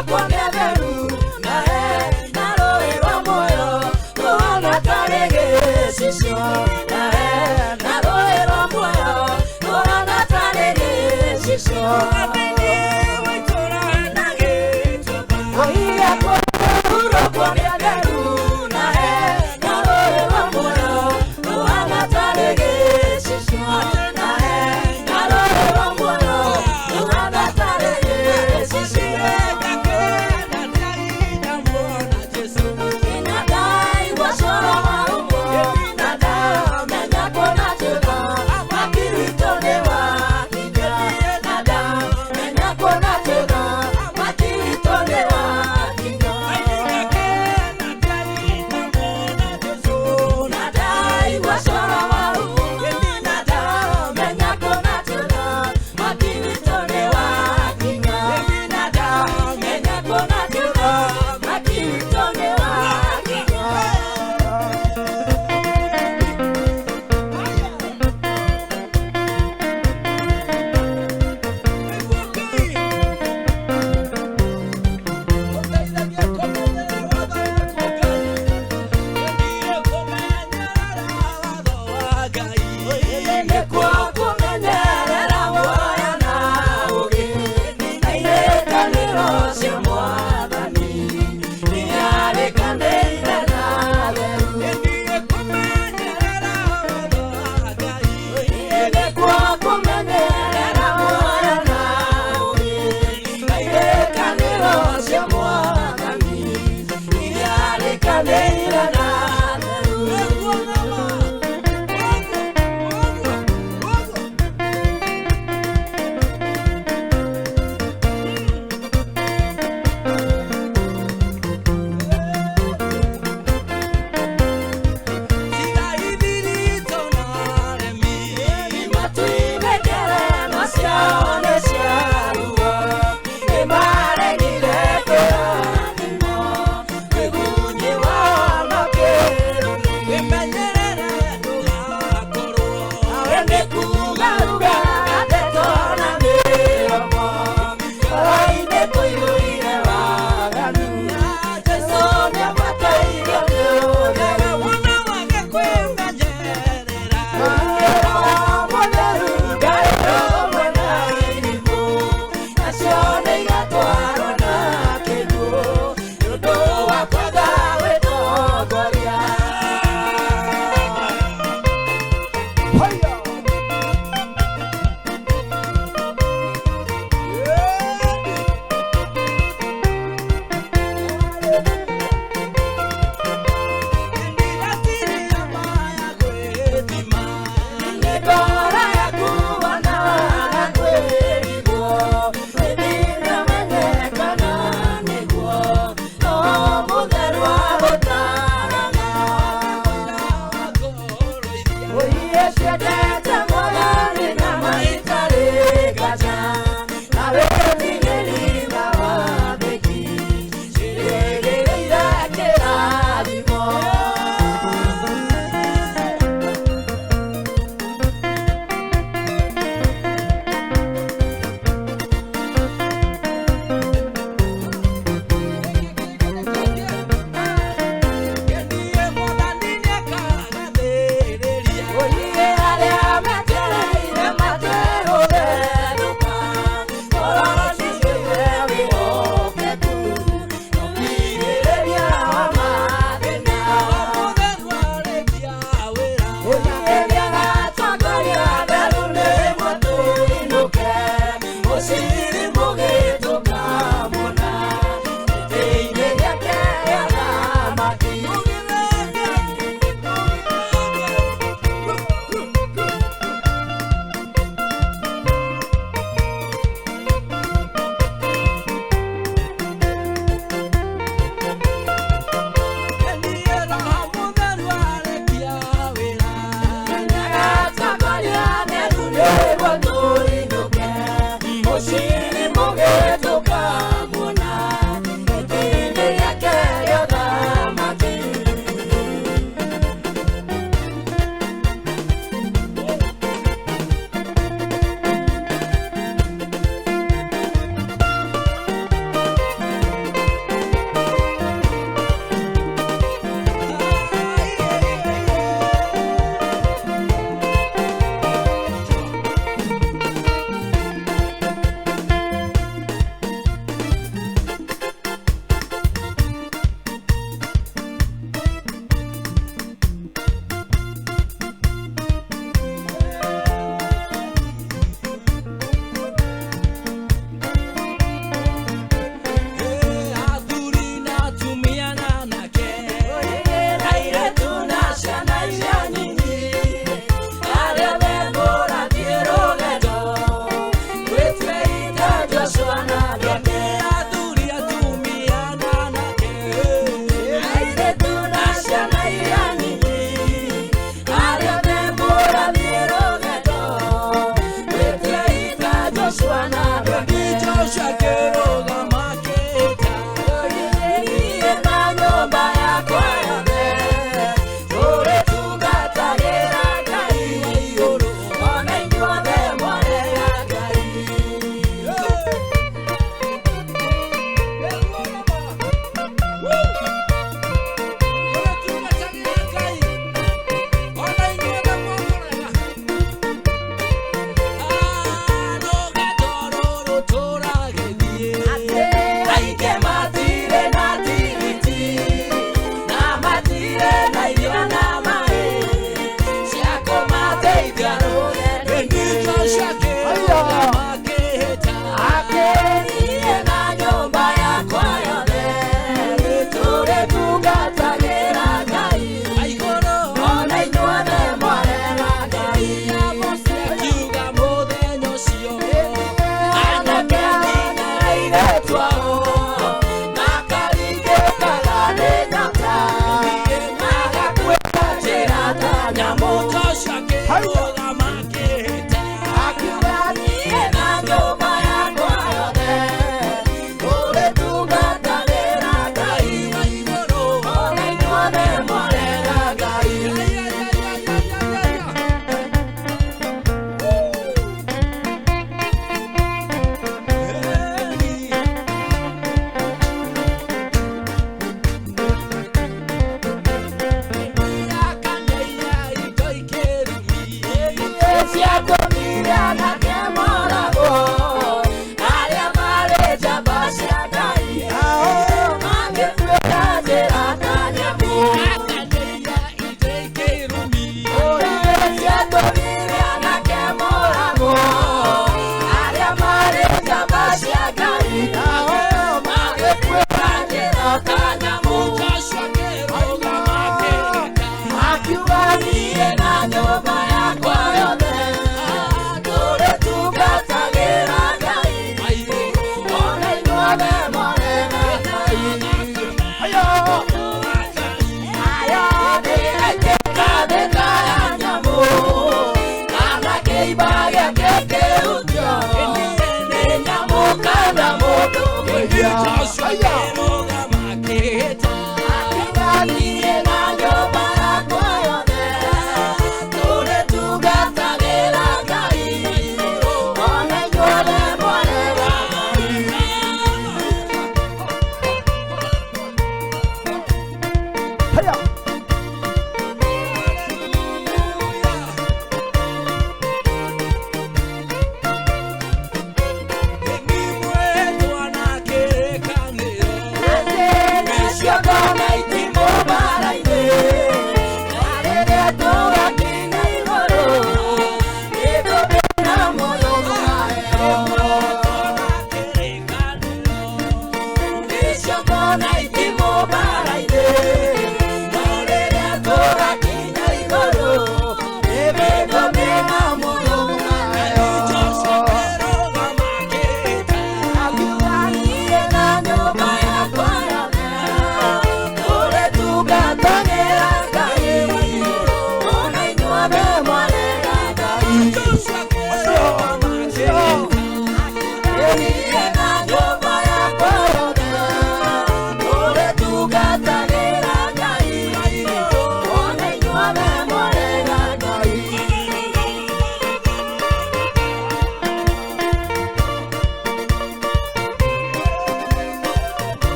Ciao.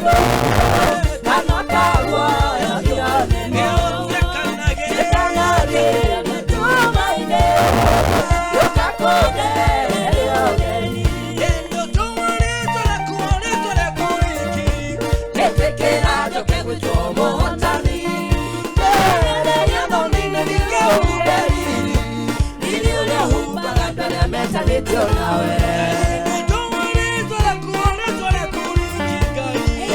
Maũndũ kana kaguoyohio nĩmo. Tuĩkanagĩre nduma-inĩ, gĩũka kũndehere ũtheri. Ĩtĩkĩra njũke gwĩtwo mũhotani. Ndehereria thoni-inĩ ningĩhumbe riri. Riri ũrĩa ũhumbaga andũ arĩa metanĩtio nawe.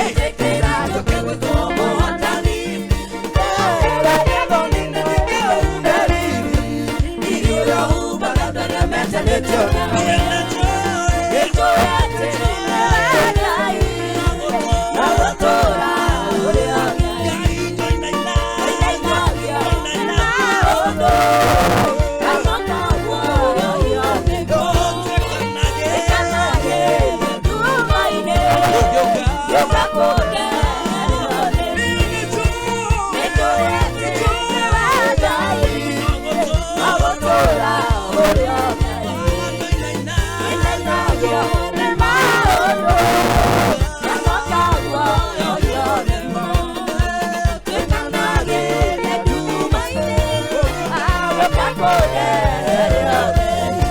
Ĩtĩkĩra njũke gwĩtwo mũhotani. Ndehereria thoni-inĩ ningĩhumbe riri. Riri ũrĩa ũhumbaga andũ arĩa metanĩtio nawe. Nĩnjũĩ atĩ nĩwe Ngai, na gũtũũra ũrĩ o Ngai. Nĩndainagia maũndũ kana kaguoyohio nĩmo. Tuĩkanagĩre nduma-inĩ, gĩũka kũndehere ũtheri. Nĩnjũĩ atĩ nĩwe Ngai, na gũtũũra ũrĩ o Ngai. Nĩndainagio nĩ maũndũ kana kaguoyohio nĩmo. Tuĩkanagĩre nduma-inĩ, gĩũka kũndehere ũtheri.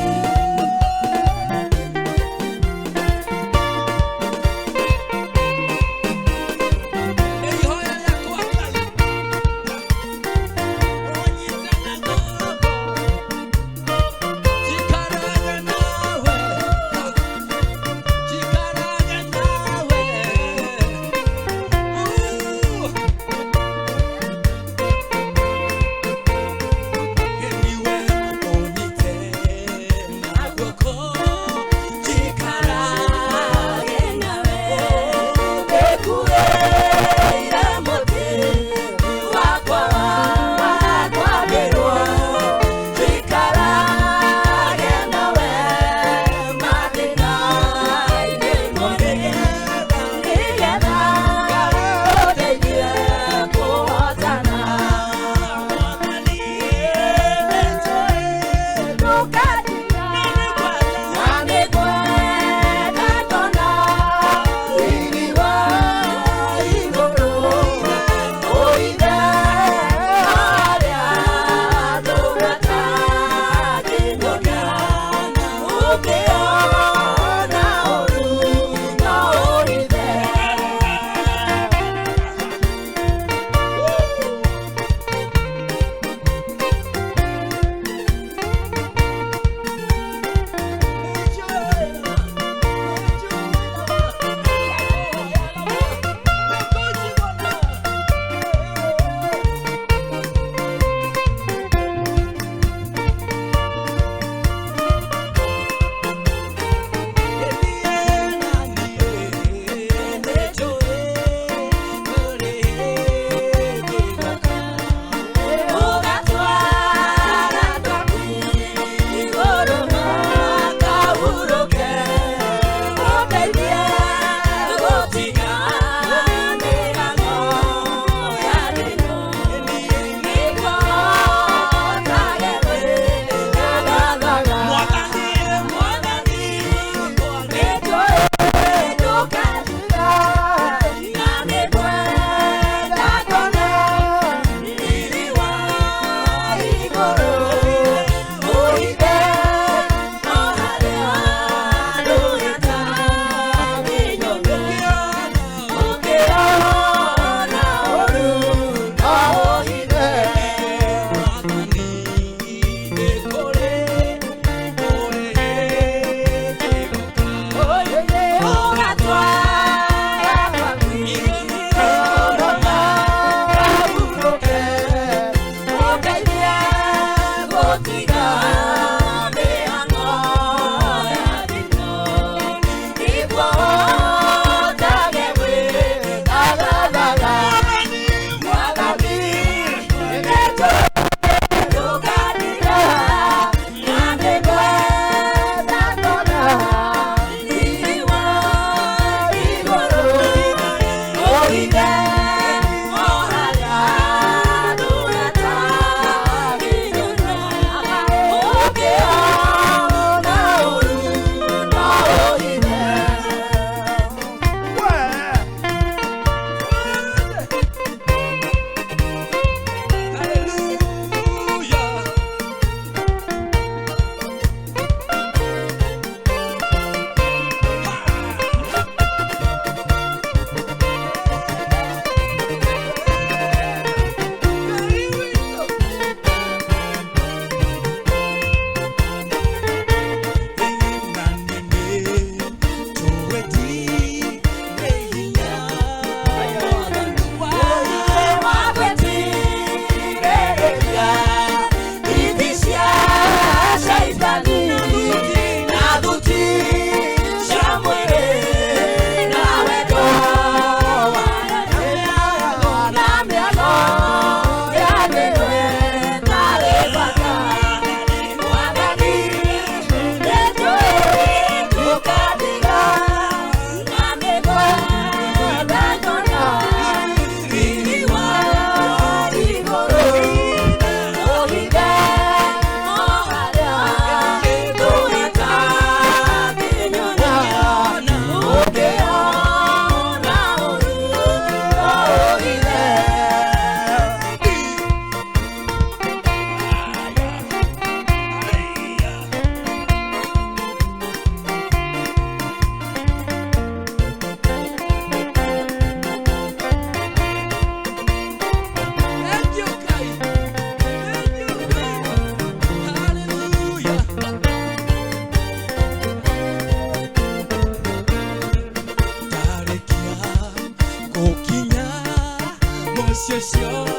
Jehovah.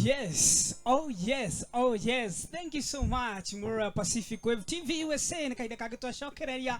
Yes, oh yes, oh yes. Thank you so much, Mura Pacific Wave TV USA. Nĩ kahinda kangĩ twacokereria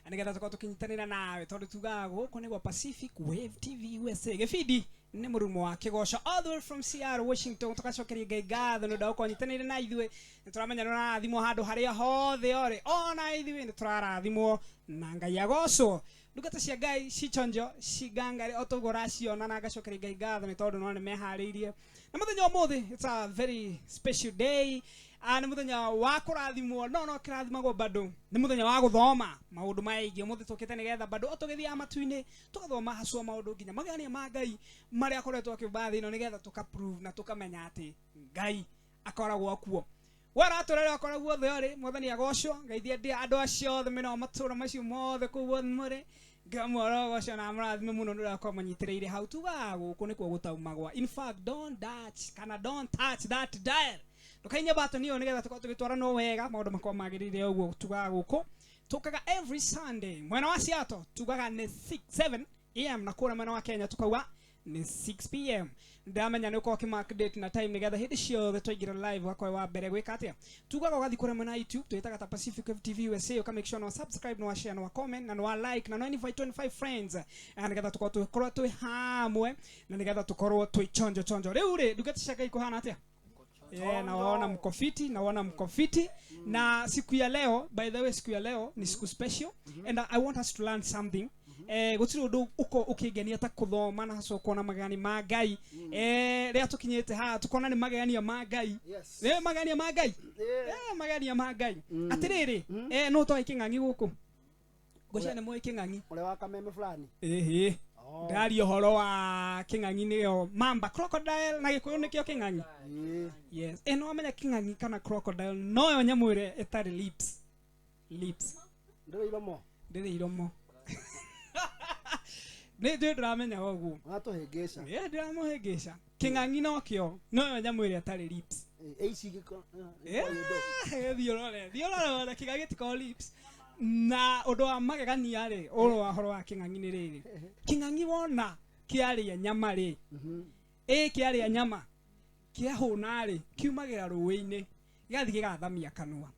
nĩgetha tũkorwo tũkĩnyitanĩra nawe tondũ tugaga gũkũ nĩ gwa Pacific Wave TV USA. Gĩbindi nĩ mũrumo wa kĩgoco all the way from Seattle, Washington. Tũgacokeria Ngai ngatho nĩ ũndũ wa gũkorwo nyitanĩire na ithuĩ. Nĩ tũramenya nĩ ũrarathimwo handũ harĩa hothe ũrĩ, ona ithuĩ nĩ tũrarathimwo na Ngai agocwo. Ndungata cia Ngai cichonjo cigangare o toguo ũraciona na ngacokeria Ngai ngatho nĩ tondũ no nĩ meharĩirie. Na mũthenya ũmũthĩ, it's a very special day. Nĩ mũthenya wa kũrathimwo, no no kĩrathimagwo bado nĩ mũthenya wa gũthoma maũndũ maingĩ. Ũmũthĩ tũkĩte nĩgetha bado o tũgĩthiaga matu-inĩ tũgathoma hacua maũndũ nginya magegania ma Ngai marĩa akoretwo akĩũmba thĩ ĩno nĩgetha tũka prove na tũkamenya atĩ Ngai akoragwo kuo. We ũratũrera okorwo guothe ũrĩ, Mwathani agocwo. Ngeithie andũ acio othe mena matũũra macio mothe kũu guothe mũrĩ. Ngai amũrogoce na amũrathime mũno nĩ ũrĩa akorwo manyitĩrĩire hau. Tugaga gũkũ nĩkuo gũtaumagwa. In fact, don't touch kana don't touch that dial. Ndũkainye button ĩyo nĩgetha tũkorwo tũgĩtwarana wega, maũndũ makorwo magĩrĩire ũguo. Tugaga gũkũ tũkaga every Sunday mwena wa Seattle tugaga nĩ 6 7 am na kũrĩa mwena wa Kenya tukauga nĩ 6 pm. Ndamenya nĩ ũkorwo ũkĩmark date na time nĩgetha hĩndĩ ciothe twaingĩra live ũgakorwo wa mbere gwĩka atĩa. Tugaga ũgathiĩ kũrĩa mwena wa YouTube twĩtaga ta Pacific Wave TV USA, ũka make sure no subscribe, no share, no comment na no like na no invite 25 friends, nĩgetha tũkorwo tũkorwo twĩ hamwe na nĩgetha tũkorwo twĩ chonjo chonjo. Rĩu rĩ, ndungata cia Ngai, kũhana atĩa? Yeah, nawaona mko fiti, nawaona mko fiti. Na siku ya leo, by the way, siku ya leo ni siku special and I want us to learn something. Gũtirĩ ũndũ ũko ũkĩngenia ta kũthoma na haco kuona magegania ma Ngai. Rĩrĩa tũkinyĩte haha tukona nĩ magegania ma Ngai. Nĩ magegania ma Ngai. Magegania ma Ngai. Atĩrĩrĩ, no twaĩ kĩng'ang'i gũkũ. Ngwĩciria nĩ mũĩ kĩng'ang'i. Ũrĩa wa kameme fulani. Ĩhĩ. Oh. Ndĩraria ũhoro wa kĩng'ang'i, nĩyo mamba, crocodile na Gĩkũyũ nĩkĩo kĩng'ang'i. Yes, ĩno wamenya kĩng'ang'i kana crocodile noyo nyamũ ĩrĩa ĩtarĩ lips. Ndĩrĩ iromo. Ndĩrĩ iromo. Nĩ njũĩ ndĩramenya ũguo. Ũratũhĩngĩca. Ĩ, ndĩramũhĩngĩca. Kĩng'ang'i nokĩo noyo nyamũ ĩrĩa ĩtarĩ lips. Ici gĩko. Thiĩ ũrore, thiĩ ũrore wone kĩng'ang'i gĩtikoragwo lips. Na ũndũ wa magegania rĩ, ũhoro wa ũhoro wa kĩng'ang'i nĩ rĩrĩ, kĩng'ang'i wona kĩarĩa nyama rĩ, ĩ kĩarĩa nyama kĩahũna rĩ, kiumagĩra rũĩ-inĩ gĩgathiĩ gĩgathamia kanua.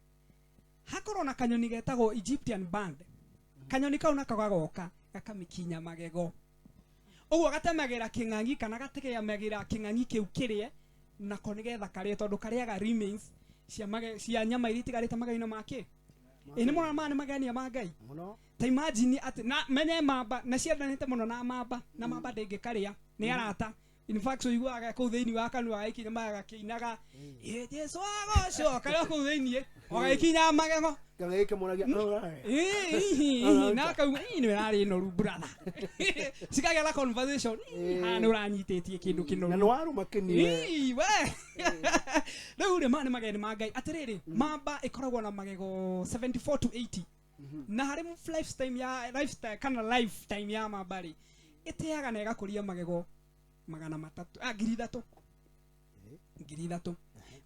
Hakorwo na kanyoni getagwo Egyptian band. Kanyoni kau nako gagoka gakamĩkinya magego ũguo, gatemagĩra kĩng'ang'i kana gategemagĩra kĩng'ang'i kĩu kĩrĩe nako nĩgetha karĩe, tondũ karĩaga remains cia cia nyama iria itigarĩte magego-inĩ make. Ĩ nĩ mũrona maya nĩ magegania ma Ngai. Mũno. Ta imagine atĩ na menye mamba na ciendanĩte mũno na mamba, na mamba ndĩngĩkarĩa, nĩ arata. In fact, ũiguaga kũu thĩinĩ wa kanua gagĩkinya magego gakĩinaga, "Ĩ Jesu agocwo," karĩa kũu thĩinĩ o gagĩkinyaga magego. Kang'ang'i kĩmũragia. Ĩ, ihi ihi na akauga, "Ĩ, nĩ ũrarĩ noru brother." Cikagĩa na conversation. "Ĩ, haha nĩ ũranyitĩtie kĩndũ kĩnoru." Na nĩ warũma kĩniwe. Ii, we rĩu rĩ, maya nĩ mageni ma Ngai. Atĩrĩrĩ, mamba ĩkoragwo na magego 74 to 80, na harĩ lifetime ya lifestyle kana lifetime ya mamba rĩ, ĩteaga na ĩgakũria magego 300, 3,000, 3,000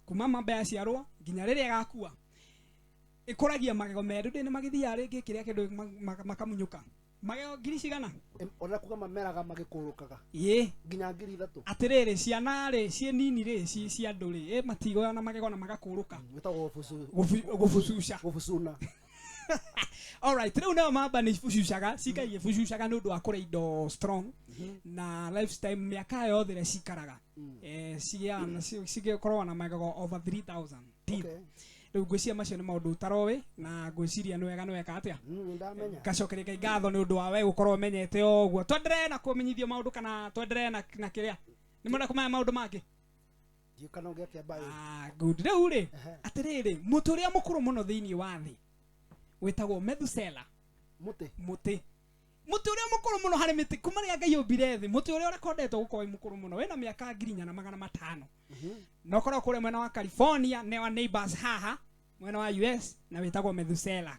kuma mamba yaciarwo nginya rĩrĩa ĩgakua. Ĩkũragia magego merũ ndĩ nĩ magĩthiaga rĩngĩ kĩrĩa kĩndũ makamunyũka magego ngiri cigana. Ũrenda kuga mameraga magĩkũrũkaga Ĩ. nginya 3,000? Atĩrĩrĩ, ciana rĩ ciĩ nini rĩ, ci cia andũ rĩ, ĩ matigoya na magego na magakũrũka. Wĩtagwo gũbucu. Gũbucuca. Gũbucuna. Alright, rĩu nayo mamba nĩ ibucucaga, cikagia ibucucaga nĩ ũndũ wa kũrĩa indo strong na lifetime mĩaka yothe ĩrĩa cikaraga, cigĩaga na cigĩkoragwo na magego over 3000 teeth. Rĩu ngwĩciria macio nĩ maũndũ ũtaroĩ na ngwĩciria nĩ wega nĩ weka atĩa. Nĩ ndamenya. Ngacokeria Ngai ngatho nĩ ũndũ wa we gũkorwo ũmenyete ũguo. Twenderee na kũmenyithio maũndũ kana twenderee na kĩrĩa nĩ mwenda kũmenya maũndũ mangĩ? Ndiũ kana ũngĩakĩamba ĩ. Ah, good. Rĩu rĩ, atĩrĩrĩ, mũtĩ ũrĩa mũkũrũ mũno thĩinĩ wa thĩ wĩtagwo Methusela. Mũtĩ. Mũtĩ ũrĩa mũkũrũ mũno harĩ mĩtĩ kuma rĩrĩa Ngai ombire thĩ, mũtĩ ũrĩa ũrekondetwo gũkorwo wĩ mũkũrũ mũno wĩna mĩaka 4500, na ũkoragwo kũrĩa mwena wa California, nĩ wa neighbors haha mwena wa US, na wĩtagwo Methusela.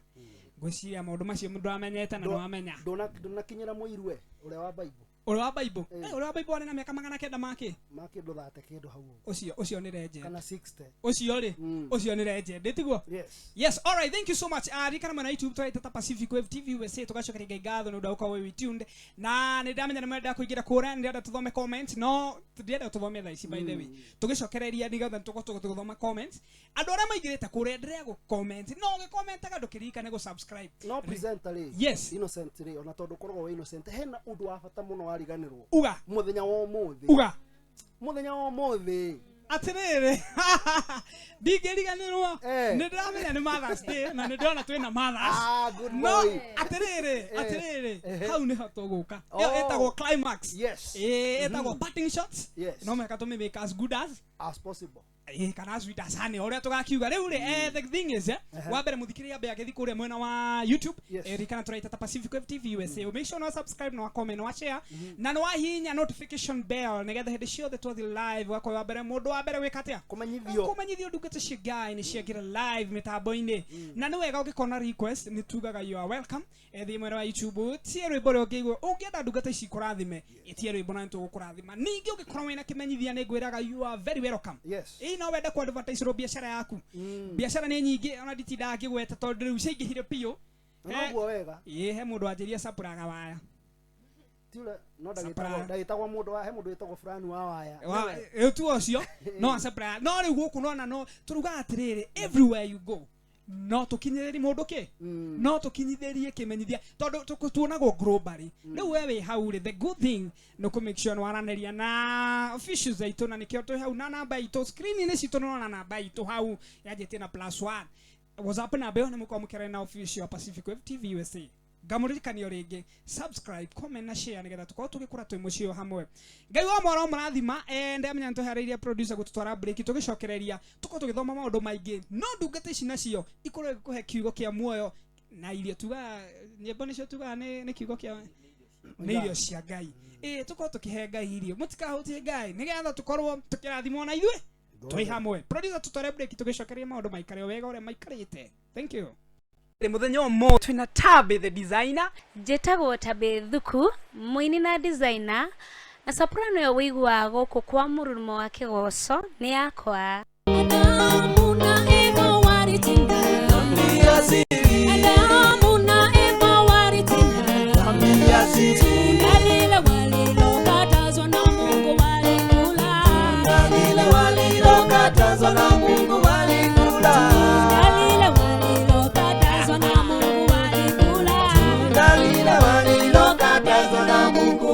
Ngwĩciria maũndũ macio mũndũ amenyete na nĩ wamenya. Ndũnakinyĩra mũirue ũrĩa wa Bible. Ũrĩa wa Bible. Eh. Ũrĩa wa Bible arĩ na mĩaka 900 make. Ma kĩndũ thate kĩndũ hau ũguo. Ũcio nĩ legend. Kana 60. Ũcio rĩ, ũcio nĩ legend, tiguo? Yes. Yes, all right, thank you so much. Rikana mwena YouTube twaita ta Pacific Wave TV USA tugacokeria Ngai ngatho nĩ ũndũ wa gũkorwo wĩ tuned. Na nĩ ndamenya nĩ mwenda kũingĩra kũrĩa, nĩ ndĩrenda tũthome comments, no ndĩrenda tũthome thaa ici by the way. Tũgĩcokereria nĩgetha tũkorwo tũgĩthoma comments. Andũ arĩa maingĩrĩte kũrĩa ndĩrĩa gũ comment, no ũgĩkomentaga ndũkĩririkane gũ subscribe. No presenter rĩ. Yes. Innocent rĩ, ona tondũ ũkoragwo wĩ innocent, hena ũndũ wa bata mũno wariganĩrwo. Uga. Mũthenya wa ũmũthĩ. Uga. Mũthenya wa ũmũthĩ. Atĩrĩrĩ, ndingĩriganĩrwo. Eh. Nĩ ndĩramenya nĩ Mother's Day na nĩ ndĩrona twĩna mothers. Ah, good No, boy. atĩrĩrĩ, Eh. atĩrĩrĩ, Eh. hau nĩho tũgũka. Oh. Ĩyo ĩtagwo climax. Yes. Ĩĩ, ĩtagwo parting shots. Yes. No mũhaka tũmĩ make as good as As possible. ĩĩ, kana sweet as honey ũrĩa tũgakiuga rĩu rĩ, the thing is, wa mbere mũthikĩrĩria ambe agĩthiĩ kũrĩa mwena wa YouTube, Yes. ririkana tũraita ta Pacific Wave TV USA. Make sure no subscribe no comment no share na no wahihinya notification bell nĩgetha hĩndĩ ciothe twathiĩ live ũgakorwo wa mbere mũndũ wa mbere gwĩka atĩa? Kũmenyithio. Kũmenyithio ndungata cia Ngai nĩ ciaingĩra live mĩtambo-inĩ. Na nĩ wega ũngĩkona request nĩ tugaga you are welcome. Thiĩ mwena wa YouTube ũtie rwĩmbo rũrĩa ũngĩigua ũngĩenda ndungata ici ikũrathime, ĩtie rwĩmbo na nĩ tũgũkũrathima. Ningĩ ũngĩkorwo wĩna kĩmenyithia nĩ ngwĩraga you are very welcome. Yes. Ĩĩ, no wende kũ advertise rwo biacara yaku. Biacara nĩ nyingĩ ona nditindaga ngĩgweta tondũ rĩu ciaingĩhire biũ. Na noguo wega. Ĩĩ, he mũndũ wanjĩria sapuraga waya. Ti ũrĩa no Supplier. ndagĩtagwo ndagĩtagwo mũndũ wa he mũndũ wĩtagwo fulani wa waya. Wa- Nĩwe. ĩ, tu ũcio no supplier. No rĩu gũkũ nona no tũrugaga atĩrĩrĩ, everywhere you go no tũkinyĩrĩrie mũndũ kĩ, no tũkinyithĩrie kĩmenyithia tondũ tuonagwo globally. Rĩu we wĩ hau rĩ, the good thing nĩ kũ make sure nĩ waranĩria na officials aitũ na nĩkĩo twĩ hau na namba itũ screen-inĩ citũ nĩũrona namba itũ hau yanjĩtie na +1 WhatsApp namba ĩyo nĩ mũkwamũkĩra na official Pacific Wave TV USA. Ngamũririkanio rĩngĩ subscribe, comment na share nĩgetha tũkorwo tũgĩkũra twĩ mũciĩ o hamwe. Ngai wa mwaro mũrathima. Ndamenya nĩ tũharĩirie producer gũtũtwara break tũgĩcokereria tũkorwo tũgĩthoma maũndũ maingĩ no ndungata ici nacio ikorwo igĩkũhe kiugo kĩa muoyo na irio tugaga nyĩmbo nĩcio tugaga nĩ kiugo kĩa nĩ irio cia Ngai. Ĩĩ, tũkorwo tũkĩhe Ngai irio, mũtikahutie Ngai nĩgetha tũkorwo tũkĩrathimwo na ithuĩ twĩ hamwe. Producer tũtware break tũgĩcokeria maũndũ maikare o wega ũrĩa maikarĩte. Thank you. Mũthenya ũmũthĩ twĩna Tabi the designer. Njĩtagwo Tabi Thuku, mũini na designer, na soprano ĩyo wĩiguaga gũkũ kwa mũrurumo wa kĩgoco nĩ yakwa. Adamu na Eva walitenda. Adamu na Eva walitenda. Tunda lile walilokatazwa na Mungu walikula. Tunda lile walilokatazwa na Mungu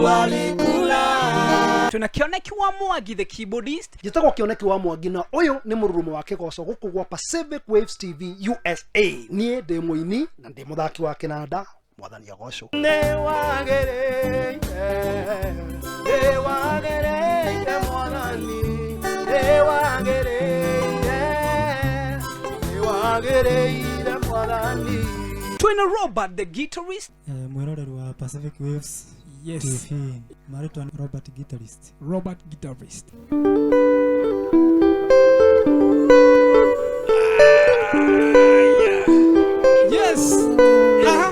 walikula. Tuna Kĩoneki wa Mwangi the keyboardist. Njĩtagwo Kĩoneki wa Mwangi na ũyũ nĩ mũrurumo wa kĩgoco gũkũ gwa Pacific Waves TV USA. Niĩ ndĩ mũini na ndĩ mũthaki wa kĩnanda. Mwathani agocwo. Nĩ wagĩrĩire, nĩ wagĩrĩire Mwathani, nĩ wagĩrĩire, nĩ wagĩrĩire Mwathani. Twina Robert the guitarist. Mwĩroreri wa Pacific Waves Yes. TV, marĩtwa nĩ Robert Guitarist. Robert guitarist. Yes. Aha.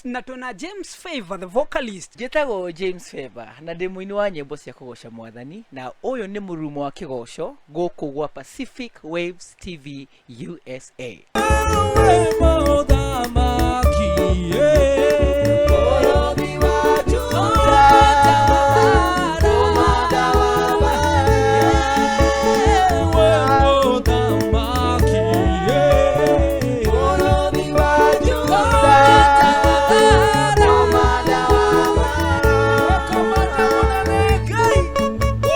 Na tuna James Favor the vocalist. Njĩtagwo James Favor na ndĩ mũini wa nyĩmbo cia kũgoca mwathani na ũyũ nĩ mũrurumo wa kĩgoco gũkũ gwa Pacific Waves TV USA.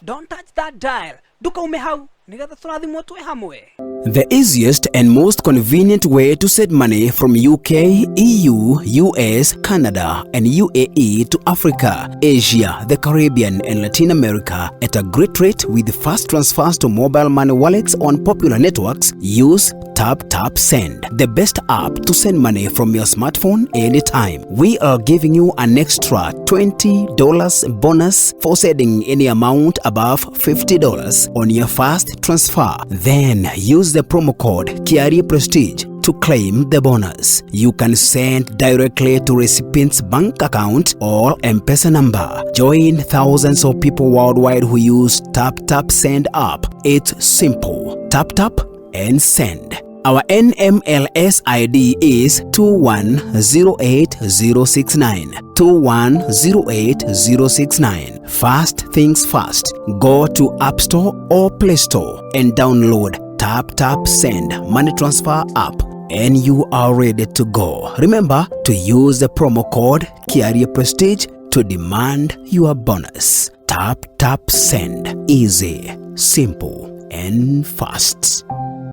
Don't touch that dial. Ndukaume hau nigetha tũrathimwo twĩ hamwe. The easiest and most convenient way to send money from UK, EU, US, Canada, and UAE to Africa, Asia, the Caribbean, and Latin America at a great rate with fast transfers to mobile money wallets on popular networks, use TapTap Send, the best app to send money from your smartphone anytime. We are giving you an extra $20 bonus for sending any amount above $50 on your first transfer. Then use the promo code Kiarie Prestige to claim the bonus. You can send directly to recipient's bank account or M-Pesa number. Join thousands of people worldwide who use TapTap Send app. It's simple. Tap tap and send. Our NMLS ID is 2108069. 2108069. First things first, go to App Store or Play Store and download Tap Tap Send Money Transfer app, and you are ready to go. Remember to use the promo code Kiarie Prestige to demand your bonus. Tap Tap Send. Easy, simple, and fast.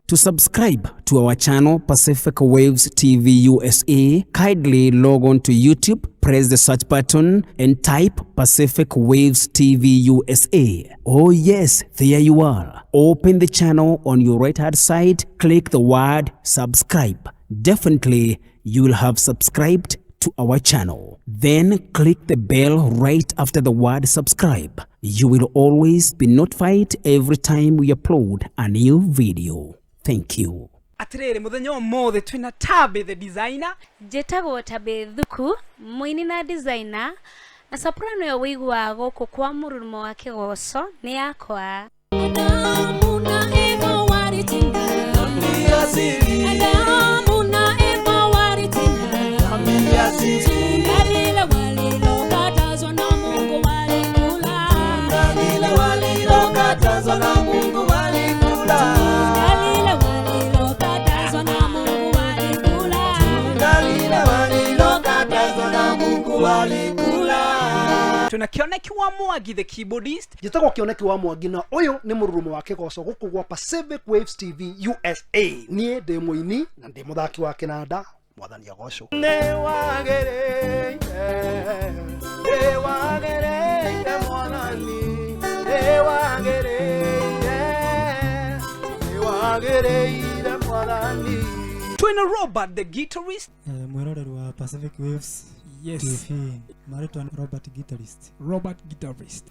To subscribe to our channel Pacific Waves TV USA, kindly log on to YouTube, press the search button and type Pacific Waves TV USA. Oh yes, there you are. Open the channel on your right hand side, click the word subscribe. Definitely you will have subscribed to our channel. Then click the bell right after the word subscribe. You will always be notified every time we upload a new video. Thank you. Atiriri muthenya umuthi twina Tabi the designer. Njĩtagwo Tabi Thuku, mũini na designer, na soprano ĩyo wĩiguaga gũkũ kwa mũrurumo wa kĩgoco nĩ yakwa. Adamu na Eva walitenda. Adamu na Eva walitenda. Tunda lile walilokatazwa na Mungu walikula. Tunda lile walilokatazwa na Mungu walikula. Tunda lile walilokatazwa na Mungu walikula. Tuna Kioneki wa Mwangi the keyboardist. Njĩtagwo Kioneki wa Mwangi na ũyũ nĩ mũrurumo wa kĩgoco gũkũ gwa Pacific Waves TV USA. Niĩ ndĩ mũini na ndĩ mũthaki wa kĩnanda. Mwathani agocwo. Nĩ wagĩrĩire, nĩ wagĩrĩire mwathani, nĩ wagĩrĩire, nĩ wagĩrĩire mwathani. Twina Robert the guitarist. Mwĩroreri wa Pacific Waves Yes. TV. Marĩtwa Robert Guitarist. Robert Guitarist.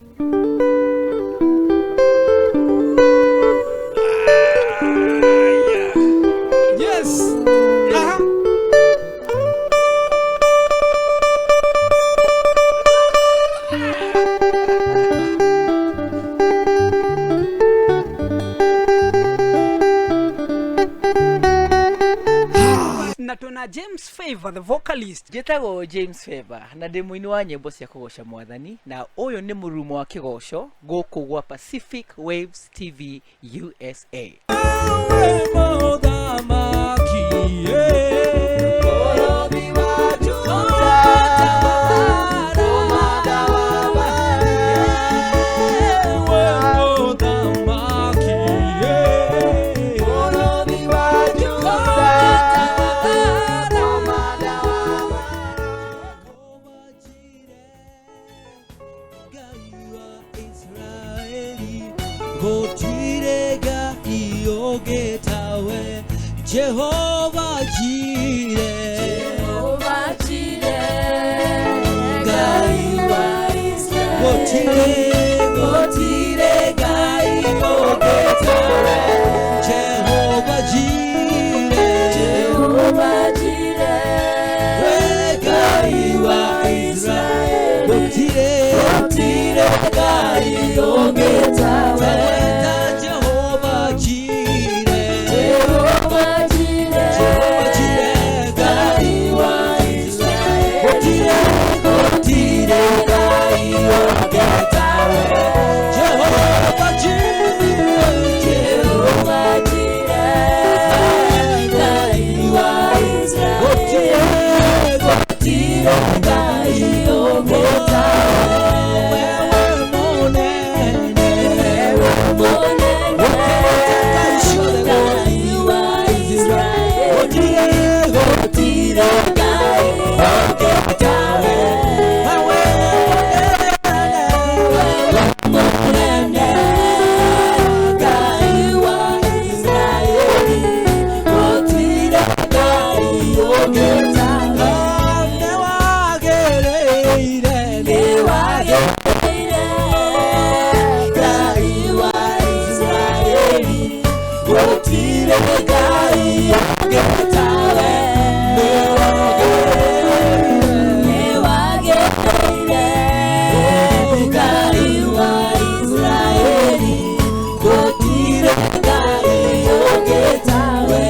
Yes. Aha. Na tuna James Favor the vocalist. Njĩtagwo James Favor na ndĩ mũini wa nyĩmbo cia kũgoca mwathani, na ũyũ nĩ mũrurumo wa kĩgoco gũkũ gwa Pacific Waves TV USA. Jehovah Jireh, Jehovah Jireh, Ngai wa Israel, gotire Ngai ogetawe. Jehovah Jireh, Jehovah Jireh, Ngai wa Israel, gotire Ngai ogetawe. Jehovah Jireh, Jehovah Jireh, Ngai wa Israel, gotire Ngai ogetawe. Jehovah Jireh, Jehovah Jireh, Ngai wa Israel, gotire Ngai ogetawe. Wewe munene, Nĩwagĩrĩire Ngai wa Israeli, gũtirĩ Ngai ũngĩ tawe. Nĩwagĩrĩire Ngai wa Israeli, gũtirĩ Ngai ũngĩ tawe.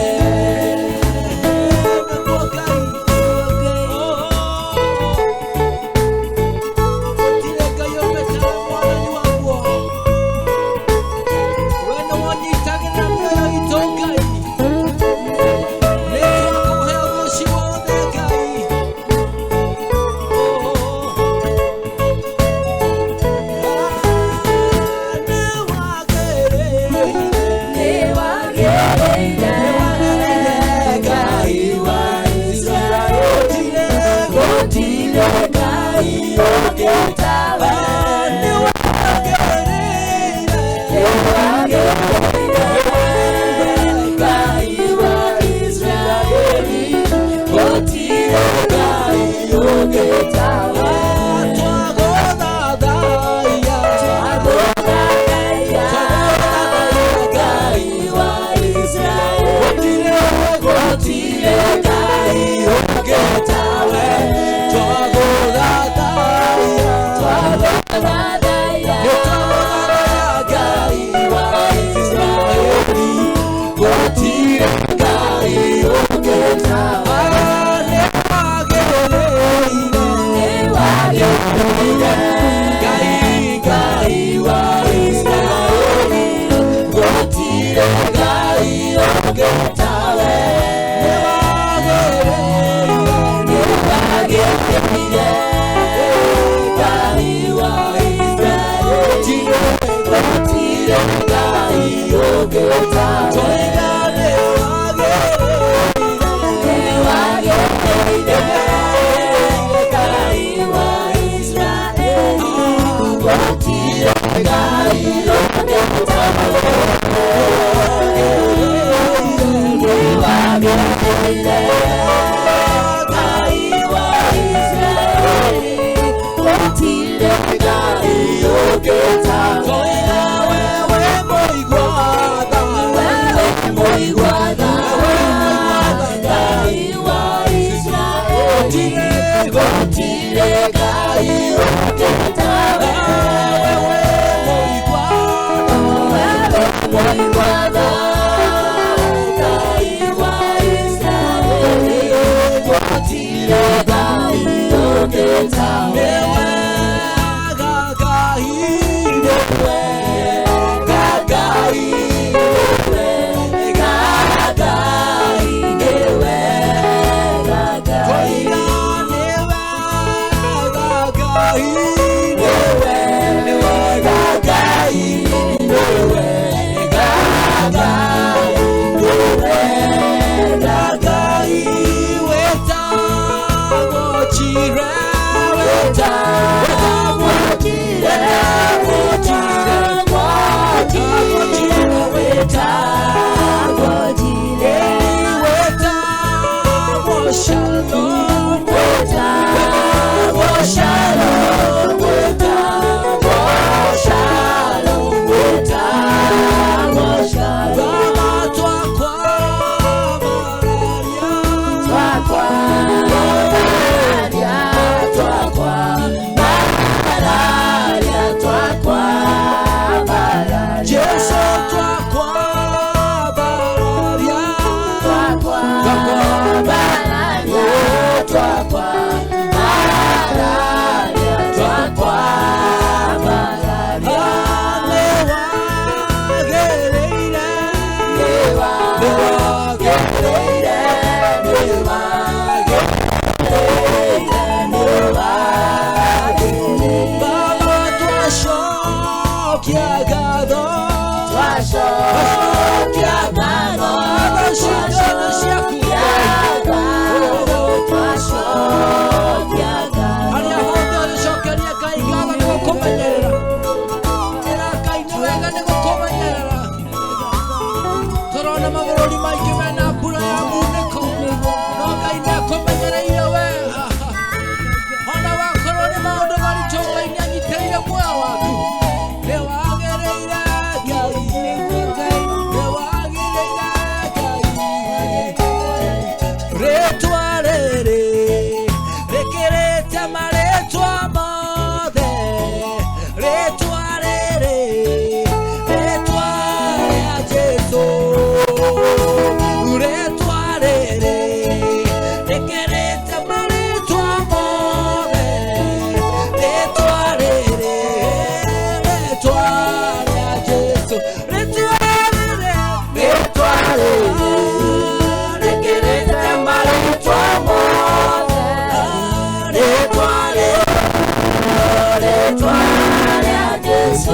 Jesu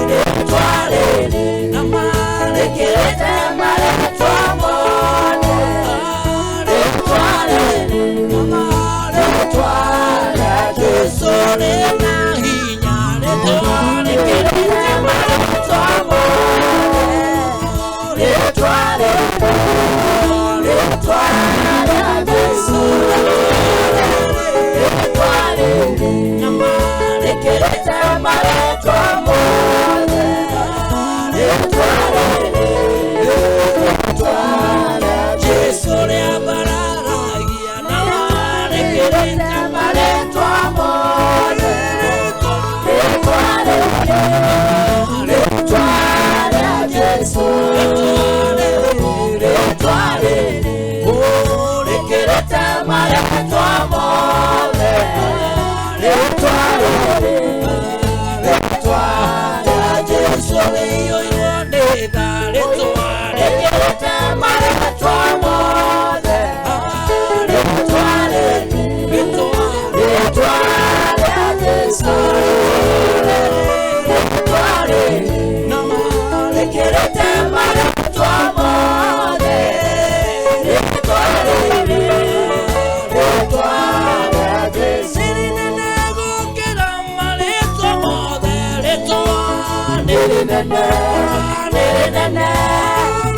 rĩtwa rĩrĩ na marĩkĩrĩte marĩtwa mothe rĩtwa rĩrĩ na marĩtwa rĩa Jesu rĩna hinya rĩtwa rĩkĩrĩte marĩtwa mothe rĩtwa rĩrĩ rĩtwa rĩa Jesu rĩtwa rĩrĩ na marĩkĩrĩte marĩtwa mothe rĩtwa rĩrĩ rĩtwa rĩa Jesu rĩambararagia na marĩkĩrĩte marĩtwa mothe rĩtwa rĩrĩ rĩtwa rĩa Jesu rĩtwa rĩrĩ rĩkĩrĩte marĩtwa mothe rĩtwa rĩrĩ rĩtwa rĩa Jesu rĩiyũirwo nĩ tha rĩtwa rĩkĩrĩte marĩtwa mothe rĩtwa rĩrĩ rĩtwa rĩa Jesu rĩtwa rĩrĩ rĩkĩrĩte marĩtwa mothe rĩtwa rĩrĩ rĩtwa rĩa Jesu rĩnene gũkĩra marĩtwa mothe rĩtwa rĩnene rĩnene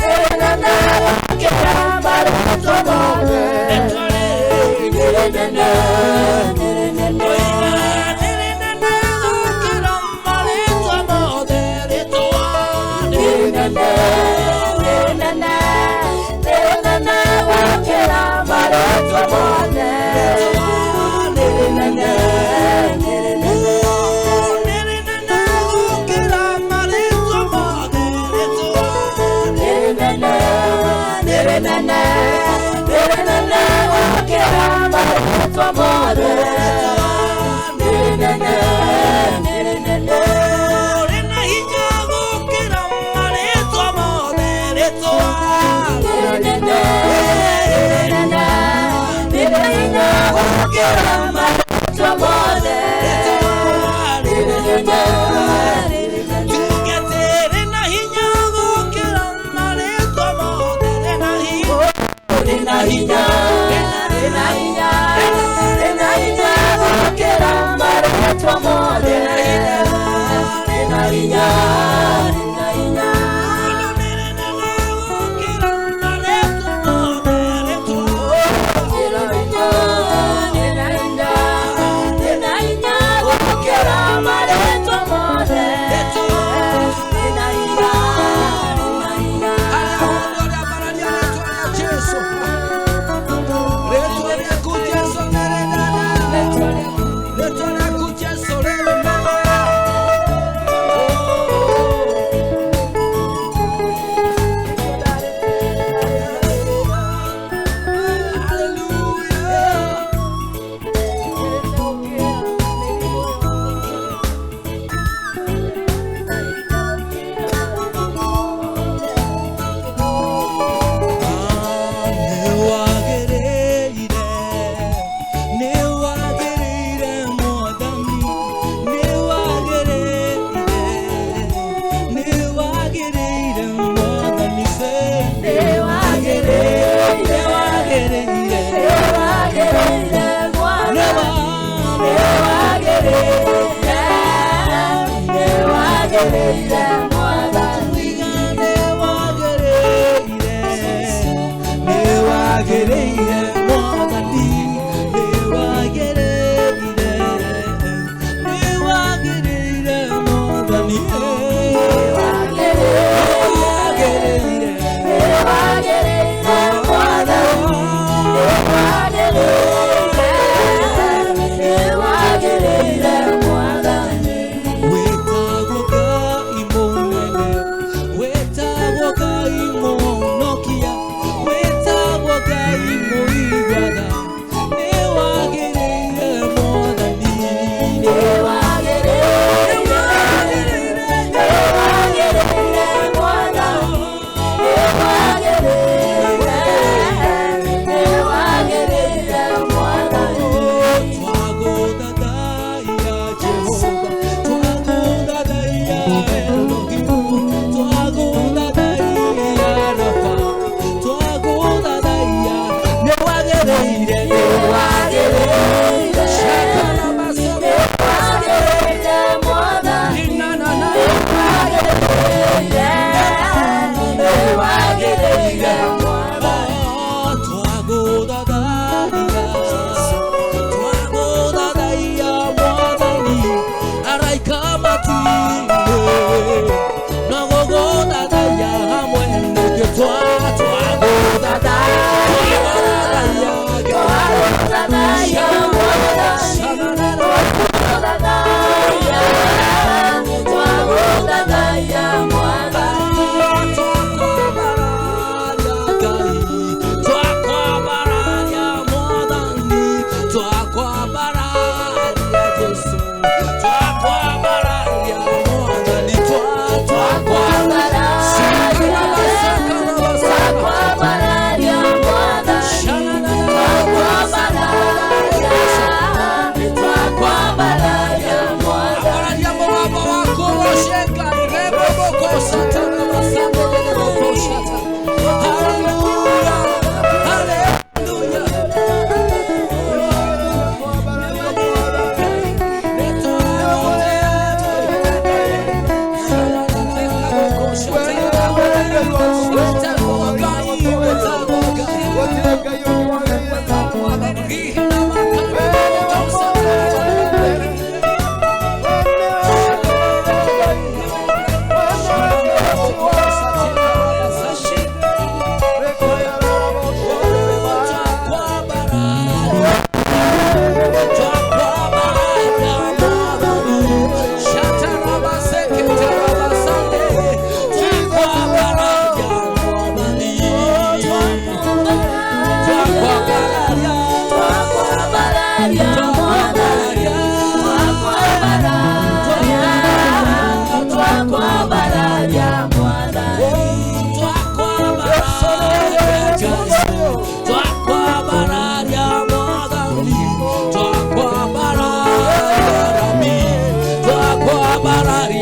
rĩnene gũkĩra marĩtwa mothe rĩtwa rĩnene rĩnene rĩnene gũkĩra marĩtwa mothe rĩtwa rĩnene rĩnene rĩnene gũkĩra marĩtwa mothe rĩnene rĩnene rĩnene gũkĩra marĩtwa mothe rĩtwa rĩnene rĩnene rĩnene gũkĩra marĩtwa mothe rĩnene rĩnene rĩna hinya gũkĩra marĩtwa mothe rĩtwa rĩnene rĩnene rĩna hinya gũkĩra marĩtwa mothe rĩnene tuge rĩna hinya gũkĩra marĩtwa mothe rĩna hinya rĩna hinya rĩna hinya rĩna hinya gũkĩra marĩtwa mothe rĩna hinya rĩna hinya rĩna hinya gũkĩra marĩtwa mothe rĩna hinya rĩna hinya Rĩtwa rĩaku Jesu nĩ rĩnene, rĩtwa rĩaku Jesu rĩna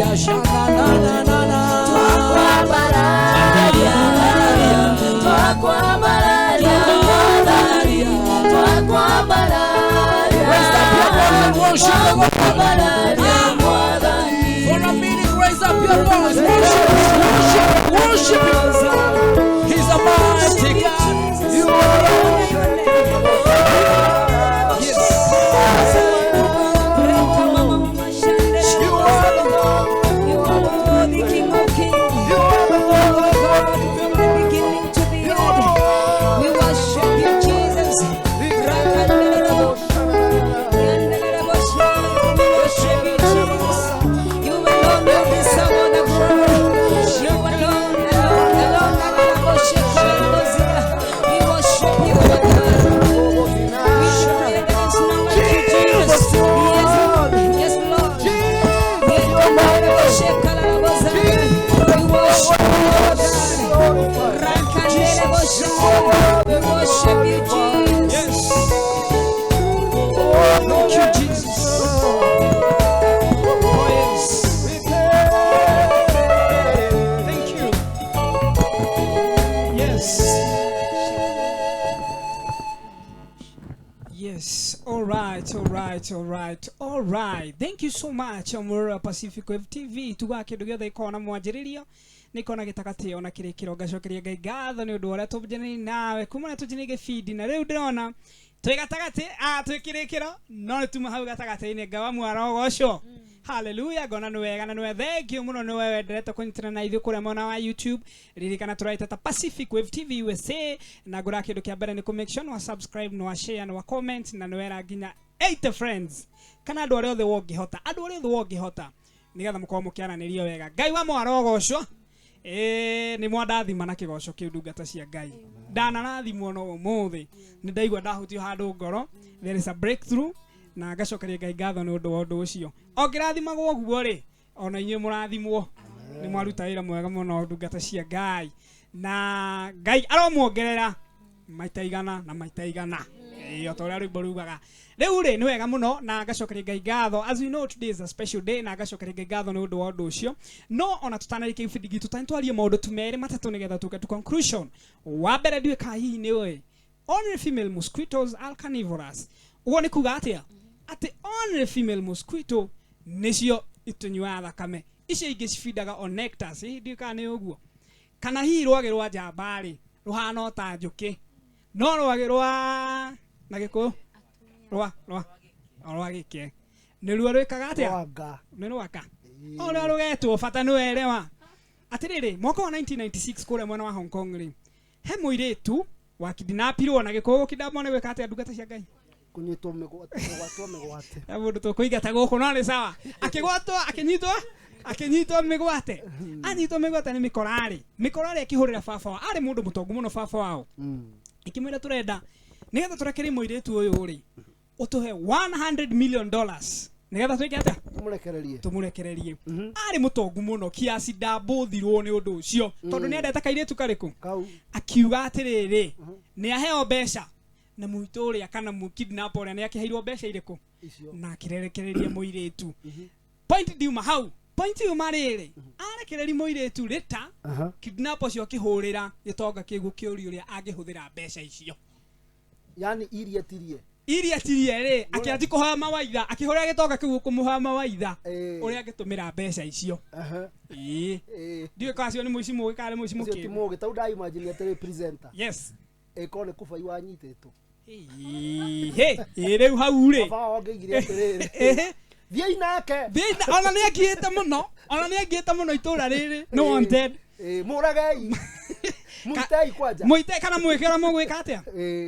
Raise up your voice and worship the Lord. For a minute, raise up your voice. Worship, worship, worship Him. He's a mighty God. You are. Yes. You are the Lord. You are the King of Kings. You are the Lord. God from the beginning to the end. We worship you, Jesus. We worship you, Jesus. You alone will deserve all the glory. You alone, alone, alone, alone. We worship you, our God. We declare there is none like you, Jesus. Yes, Lord. Yes, Lord. We worship you, our God. We worship you, Jesus. Yes. Thank you, Jesus. Oh, yes. Thank you. Yes. Yes. All right, all right, all right, all right. Thank you so much, Amura Pacific Wave TV. Tuga kindu giothe ikona mwanjiririo nikona gitagati ona kirikiro ngacokeria Ngai ngatho ni undu uria tubjani nawe kuma na tujini gibindi na riu ndirona twi gatagati twi kirikiro no nituma hau gatagati-ini Ngai wa mwarogocwo. Hallelujah, ngona nĩ wega na nĩ thank you muno nĩ we wenderete kũnyitana na ithuĩ kũrĩa mwena wa YouTube. Ririkana tũraita ta Pacific Wave TV USA na ngũra kĩndũ kĩa mbere nĩ kũ make sure nĩ wa subscribe, nĩ wa share, nĩ wa comment na nĩ wera nginya 8 friends kana andũ arĩa othe wongĩhota, andũ arĩa othe wongĩhota nĩgetha mũkorwo mũkĩaranĩria wega. Ngai wa mwarogocwo. Nĩ mwandathima na kĩgoco kĩu ndungata cia Ngai. Ndanarathimwo no ũmũthĩ nĩ ndaigua ndahutio handũ ngoro. There is a breakthrough na ngacokeria Ngai ngatho nĩ ũndũ wa ũndũ ũcio. Ongĩrathimagwo ũguo rĩ, ona inyuĩ mũrathimwo. Nĩ mwaruta wĩra mwega mũno ndungata cia Ngai. Na Ngai aromuongerera maita igana na maita igana. Ĩĩ, o ta ũrĩa rwĩmbo rugaga. Rĩu rĩ, nĩ wega mũno na ngacokeria Ngai ngatho. As we know, today is a special day na ngacokeria Ngai ngatho nĩ ũndũ wa ũndũ ũcio. No ona tũtanarĩkia gĩbindi gitũ tani twarie maũndũ tu merĩ matatũ nĩgetha tũke to conclusion. Wa mbere ndiũĩ kana hihi nĩ ũĩ only female mosquitoes are carnivorous. Ũguo nĩ kuga atĩa? Atĩ only female mosquito nĩcio itũnyuaga thakame. Icio ingĩ cifindaga on nectars. Hihi ndiũĩ kana nĩ ũguo. Kana hihi rwagĩ rwa njamba rĩ rũhana o ta njũkĩ, no rwagĩ rwa na gĩkũyũ rwa rwa rwa gĩke nĩruo rwĩkaga atĩa? Rwanga. Nĩ rwaka o rũrĩa rũgetwo bata nĩ werewa. Atĩrĩrĩ, mwaka wa 1996 kũrĩa mwena wa Hong Kong rĩ, he mũirĩtu wakidnapirwo na gĩkũyũ gũkidnapwo nĩ gwĩka atĩa ndungata cia Ngai? Kũnyitwo mĩgwate, kũgwatwo mĩgwate. He mũndũ tũkũingata gũkũ no nĩ sawa. Akĩgwatwo, akĩnyitwo, akĩnyitwo mĩgwate. Anyitwo mĩgwate nĩ mĩkorarĩ. Mĩkorarĩ akĩhũrĩra baba wao. Arĩ mũndũ mũtongu mũno baba wao. Ikĩmwĩra tũrenda nĩgetha tũrekerie mũirĩtu ũyũ rĩ, ũtũhe $100 million nĩgetha twĩke atĩa? Tũmũrekererie. Tũmũrekererie. Arĩ mũtongu mũno kiasi ndambũthirwo nĩ ũndũ ũcio tondũ nĩ endete kairĩtu karĩkũ? Kau. Akiuga atĩrĩrĩ, nĩ aheo mbeca na mũitũ ũrĩa kana mũkidnap ũrĩa nĩ akĩheirwo mbeca irĩkũ na akĩrekereria mũirĩtu. Point ndiuma hau. Point yuma rĩrĩ, arekereria mũirĩtu rĩta kidnap ũcio akĩhũrĩra gĩtonga kĩu gũkĩũria ũrĩa angĩhũthĩra mbeca icio. Yani iria tirie. Iria tirie rĩ, akĩanji kũhoya mawaitha, akĩhũrĩra gĩtonga kĩu gũkũmũhoya mawaitha ũrĩa angĩtũmĩra mbeca icio. Ĩĩ. Ndiũĩ kana acio nĩ mũici mũgĩ kana nĩ mũici Ũcio ti mũkĩgu. mũgĩ, tau ndaimagine atĩrĩ presenter. Yes. Ĩkorwo nĩ kũbai wanyitĩtwo. Ĩĩ, ĩĩ rĩu hau rĩ. Baba wao angĩigire atĩrĩrĩ. Thiĩi nake. Thiĩi na, ona nĩ angiĩte mũno, ona nĩ angiĩte mũno itũra rĩrĩ. No wanted. Ĩĩ, mũragei. Mũitei kwanja. Mũitei kana mwĩke ũrĩa mũgwĩka atĩa?